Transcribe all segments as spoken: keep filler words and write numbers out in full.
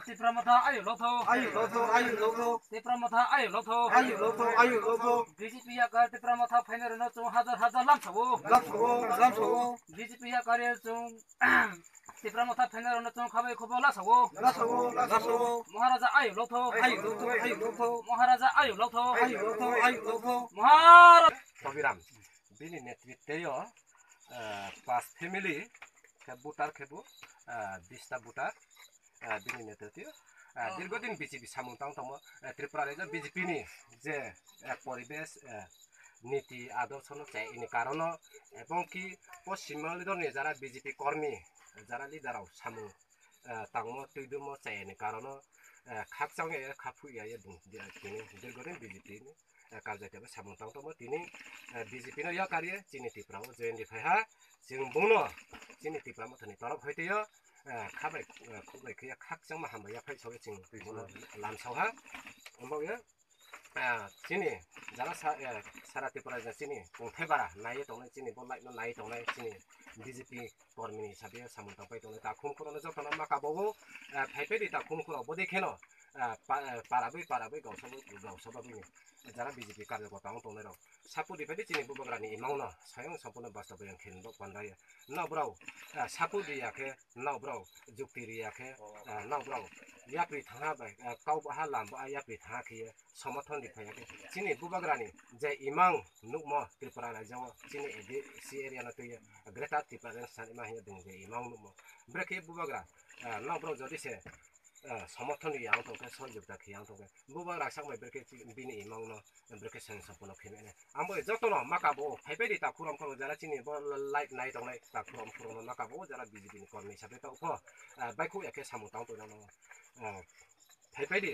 Tipra Motha ayo lotho. Ayo lotho, ayo lotho. Tipra Motha ayo lotho. Ayo lotho, ayo lotho. B J P yakar Tipra Motha phainai rwno chwng hajar hajar lamsao. Lamsao, lamsao. B J P yakar chwng Tipra Motha phainai rwno chwng khabai khobo lasao. Lasao, lasao. Maharaja ayo lotho. Ayo lotho, ayo lotho. Maharaja ayo lotho. Ayo lotho, ayo lotho. Maharaja. Tobiram, bini netritwo, ah, pas family, khe voter khe bo, ah, bista voter, ah, bini netritwo, ah, dirgodin B J P samung tang tongmo, ah, Tripura rajyo B J P ni je, ah, poribesh, ah, niti adorsho no chayani karono, ebong ki Poschim Bangla ni jara B J P kormi, jara leader rok samung, ah, tangmo twi dwmo chayani karono, ah, khakchang ya, khaphu ya, ya bung, tini dirgodin B J P ni eh, karjak kebo samung tang tongmo tini, eh, B J P no yakar ye chini Tipra o join di phai ha. Chwng bono chini Tipra Motha ni torof hai twi o, eh, khabai, eh, khukbai khe khakchangma hambai ya phai sawi chwng bono lamsao ha. Omo ye, eh, chini jara sa, eh, sara Tripura ni chini tongthai bara nai tongnai chini bo light no nai tongnai chini B J P kormi ni sabi samung tang pai tongnai ta khum khoro no joto no ma kabo o, eh, phai phai di ta khum khoro bo de kheno, eh, pa-, eh, para bui para bui gausa bui gausa ba bui ni. Jara B J P karjak bo tang tongnai rok. Support di phai di chini bubagra ni imang no, sayang sampono basta bayang khe no panda ya. No bro, ah, support di ya khe, no bro, jukti ri ya khe, ah, no bro, yapri thangha bai, ah, kau baha lam ba yapri thangha khe ye, somothon di phai ya khe. Chini bubagra ni je imang nukmo Tripura rajyo, chini A D C area no twi ye, Greater Tripura Range san imang hiya dong je imang nukmo. Brekhe bubagra, ah, no bro jodi se, ah, somothon ri yang tong khe, sohjogita khe yang tong khe. Bubagra sak bai brekhe bini imang no, brekhe sang sampono khe mene. Ambo joto no maka bo, phai phai di ta khuram khoro jara chini bo light nai tongnai ta khuram khoro no maka bo jara B J P ni kormi sabe ta upho, ah, bai khu ya khe samung tang tong no, ah, phai phai di,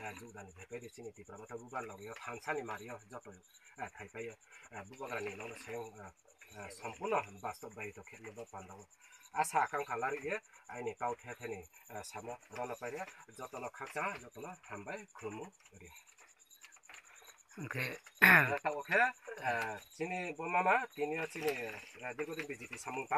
ah, jugdani phai phai di chini Tipra Motha bubar logyo thansa ni mario joto, ah, phai phai yo, ah, bubagra ni no sayang, ah, ah, sampono bastob bai to khe no ba panda o. Asa akang kha lari ye, aini kau the the ni, ah, samo rono pai re, joto no khakcha, joto no hambai khulumu ri. Oke. Eh, ta oke, eh, chini bo mama, tini o chini, eh, dirgodin B J P samung tang.